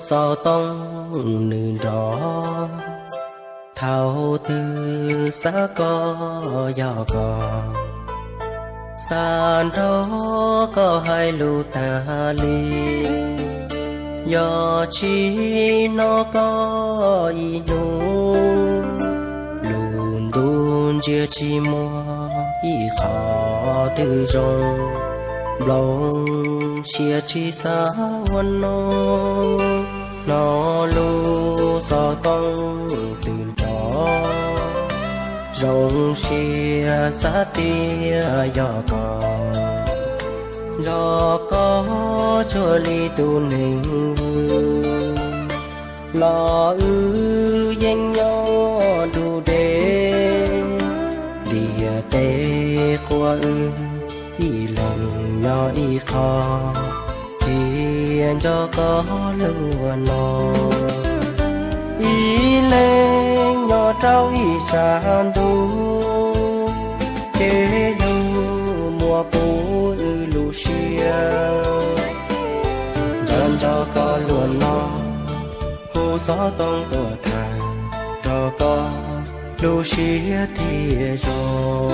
xov tooj nws nrov. Thaum twg xav koj yog koj, xav nrog koj hais lus tag li. Yog tsis hnov koj ib hnub, lub ntuj ntsia tsis muaj ib qho twg zoo. Nplooj siab tsis xav ua noog, hnov lub xov tooj twb nrov. Zoo siab xav tias yog koj, nrog koj tsuag li tus neeg vwm. Los wb yeej nyob nruab deb, ntiaj teb quas wb ib leeg nyob ib qho, thiaj nco koj luag no. Ib leeg nyob rau ib sab ntuj, ces yus muaj puv wb lub siab. Nco nco koj luag no, hu xov tooj tuaj tham, nrog koj lub siab thiaj zoo.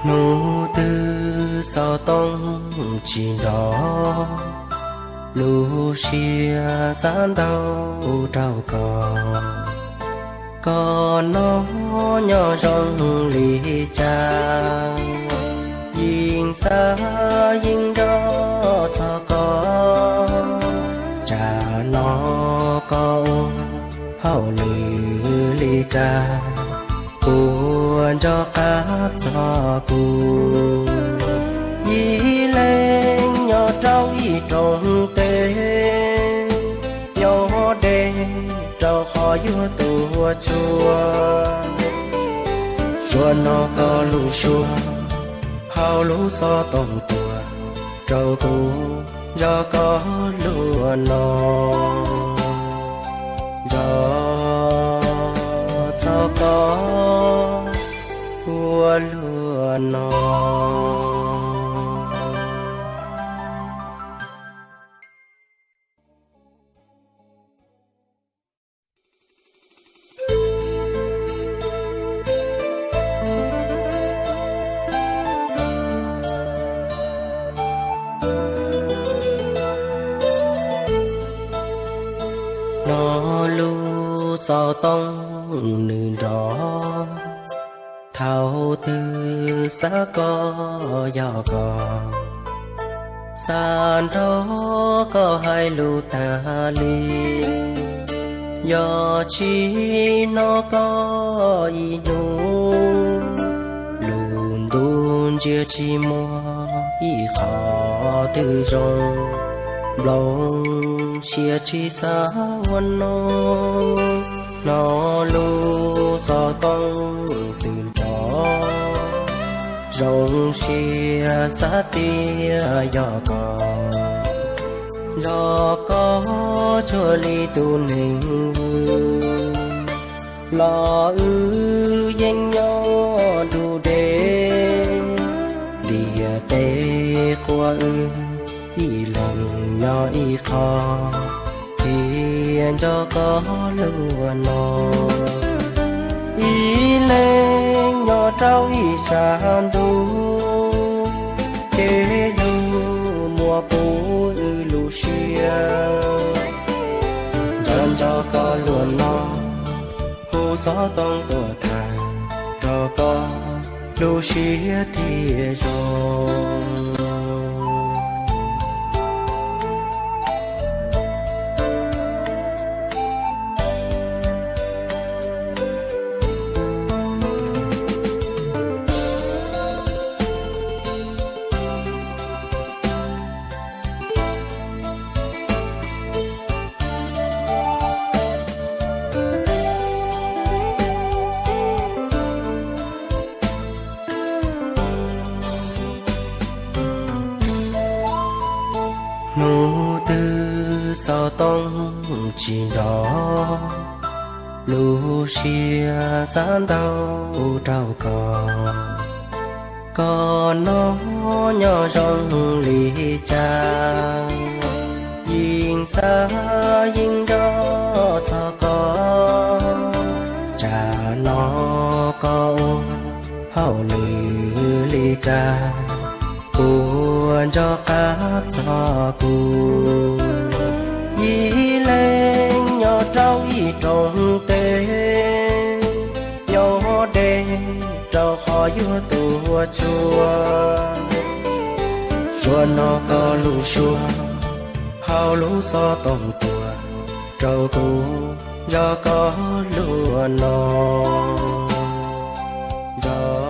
Hnub twg xov tooj tsis nrov, lub siab xav ntau rau koj. Koj no nyob zoo li cas, yeej xav yeej nco txog koj. Tsam no koj ua hauj lwm li cas, puas nco qab txog kuv? Ib leeg nyob rau ib rooj teb, nyob deb rau qhov yuav tuaj tsuag. Tsuas hnov koj lub suab hauv lub xov tooj tuaj rau kuv, nco koj luag no, nco txog koj ua luag no. Hnov lub xov tooj nws nrov, thaum twg xav koj yog koj, xav nrog koj hais lus tag li. Yog tsis hnov koj ib hnub, lub ntuj ntsia tsis muaj ib qho twg zoo. Nplooj siab tsis xav ua noog, hnov lub xov tooj twb nrov. Zoo siab xav tias yog koj, nrog koj tsuag li tus neeg vwm. Los wb yeej nyob nruab deb, ntiaj teb quas wb ib leeg nyob ib qho, thiaj nco koj luag no. Ib leeg nyob rau ib sab ntuj, ces yus muaj puv wb lub siab. Nco nco koj luag no, hu xov tooj tuaj tham, nrog koj lub siab thiaj zoo. Hnub twg xov tooj tsis nrov, lub siab txav ntau rau koj. Koj no nyob zoo li cas, yeej xav yeej nco txog koj. Tsam no koj ua hauj lwm li cas, puas nco qab txog kuv? Ib leeg nyob rau ib rooj teb, nyob deb rau qhov yuav tuaj tsuag. Tsuas hnov koj lub suab hauv lub xov tooj tuaj rau kuv, nco koj lub no, nco